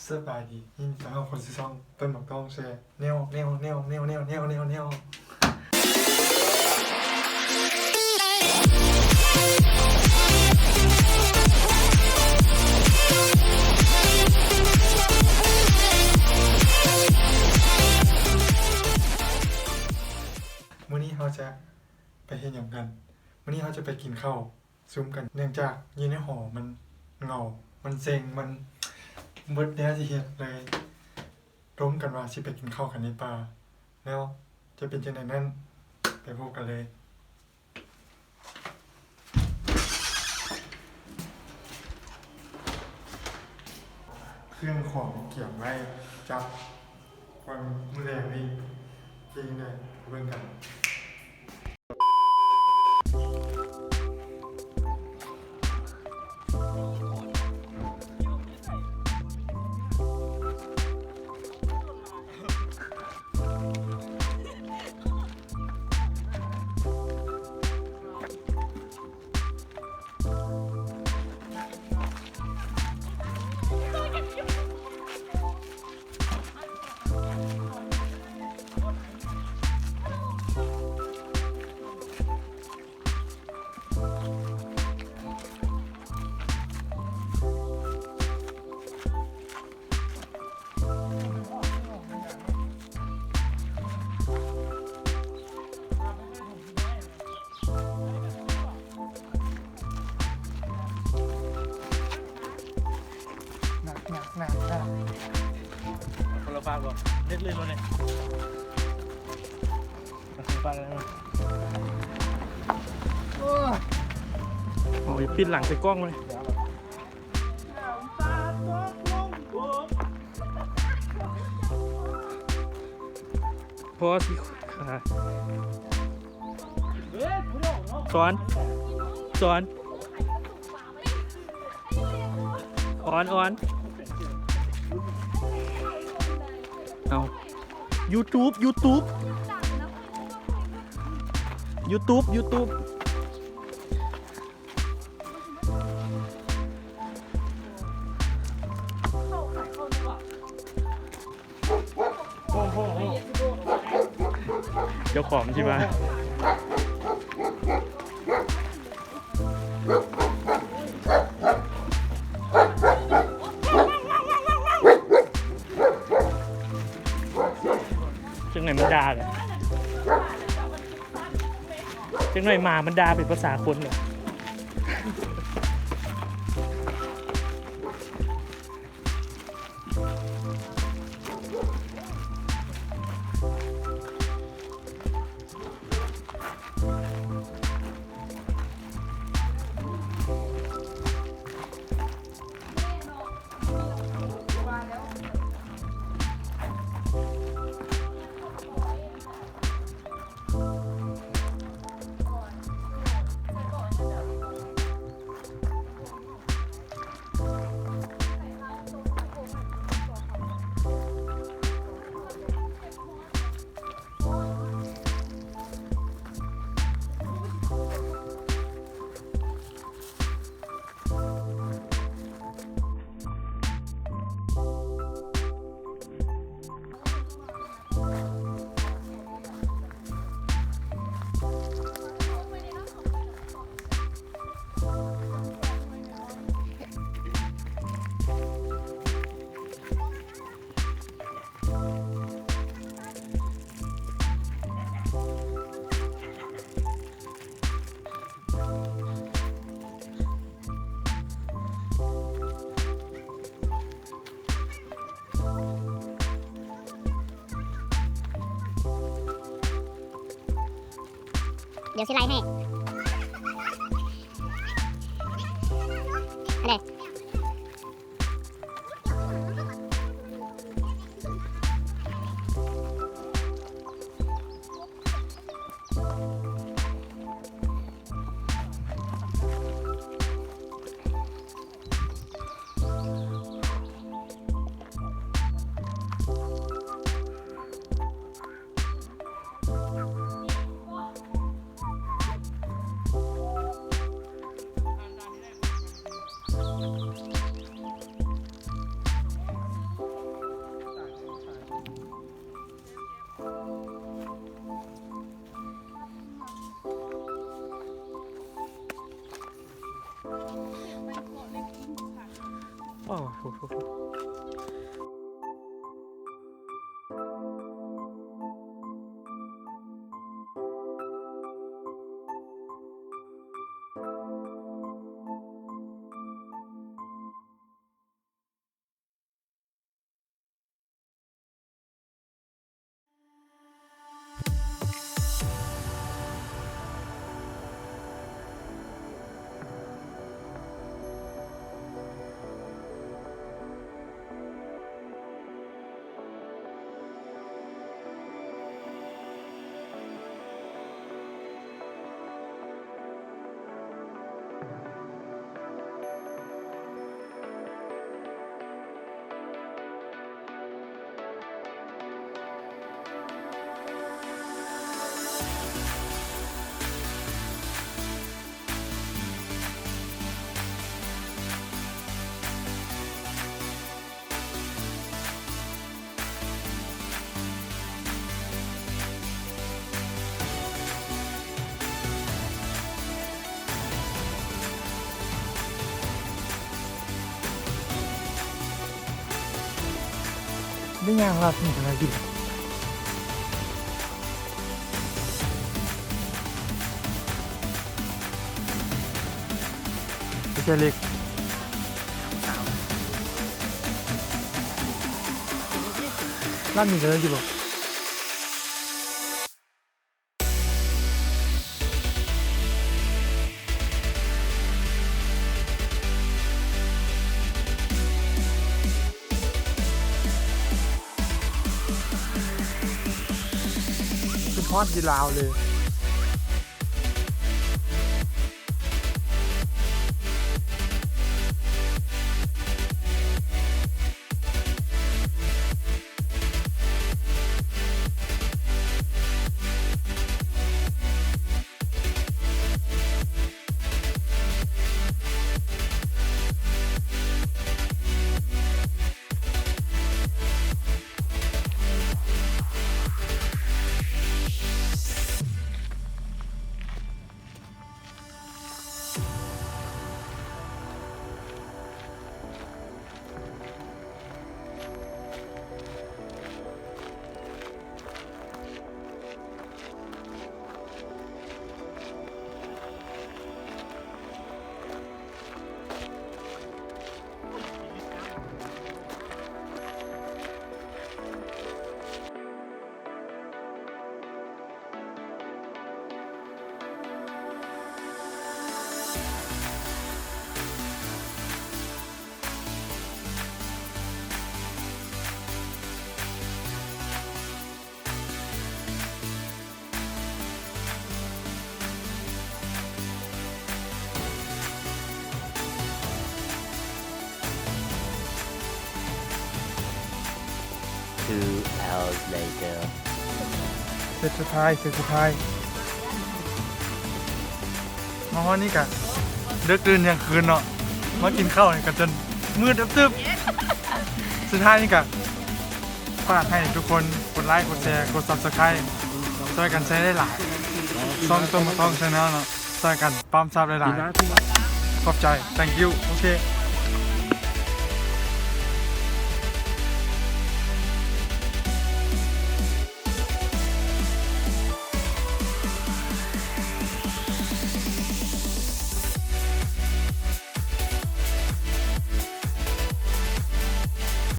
ສະບາຍດີ ຍິນດີຕ້ອນຮັບເຂົ້າສູ່ຊ່ອງຕົ້ນໝາກຕ້ອງແຊນແນວ ແນວ ແນວ. ມື້ນີ້ເຮົາຈະໄປເຮັດຫຍັງກັນ? ມື້ນີ້ເຮົາຈະໄປກິນເຂົ້າ ຊຸມກັນ ເນື່ອງຈາກຢູ່ໃນຫໍມັນເຫງົາ ມັນເຊັງ ມັນເບິດແນວຊິເຮັດເລີຍ. ລົມກັນວ່າຊິໄປກິນເຂົ້າກັນໃນປ່າ ແລ້ວຈະເປັນຈັ່ງໃດນັ້ນ ໄປພົບກັນເລີຍ. ເຄື່ອງຂອງກຽມໄວ້ຈັດວັນມື້ແລງນີ້ ເປັນຈັ່ງໃດ ເບິ່ງກັນ. ໜັກໆໆໆ ຄົນລະຟາກບໍ່ ເຮັດເລີຍບໍ່ນີ້ ຄົນລະຟາກແລ້ວ. ໂອ້ຍ ໂອ້ຍ ປິດຫຼັງໃສ່ກ້ອງເລີຍ. ພໍຊິ ອ່າ ສອນ ສອນ ອອນ ອອນ ເອົາ ຢູທູບ ຢູທູບ ຢູທູບ ຢູທູບ. ເຈົ້າຂອງຊິມາ ຈັ່ງໃດມັນດ່າເລີຍ. ຈັກໜ້ອຍໝາມັນດ່າເປັນພາສາຄົນເນາະ. ດຽວຊິໄລ່ໃຫ້ ອັນໃດ. ໂ ໂອ້ໂຫ. ໄດ້ຍ່າງລັດນີ້ກໍໄດ້ກິນ ໄປໃສ່ເຫຼັກ ຮ້ານນີ້ເດີຢູ່ບໍ່? ຄືຮອດຢູ່ລາວເລີຍ. Two hours later. ເຊັດສຸດທ້າຍ ເຊັດສຸດທ້າຍ ມາຮອດນີ້ກະເດິກຕື່ນທ່ຽງຄືນເນາະ ມາກິນເຂົ້ານີ້ກະຈົນມືດຕຶບໆ ສຸດທ້າຍນີ້ກະ ຝາກໃຫ້ທຸກຄົນກົດໄລ ກົດແຊ ກົດ Subscribe ຊ່ອຍກັນແຊໃຫ້ຫຼາຍໆ ຊ່ອງຕົ້ມມະຕ້ອງ Channel ເນາະ ຊ່ອຍກັນປ້ຳຊັບຫຼາຍໆ ຂອບໃຈ Thank you ໂອເຄ.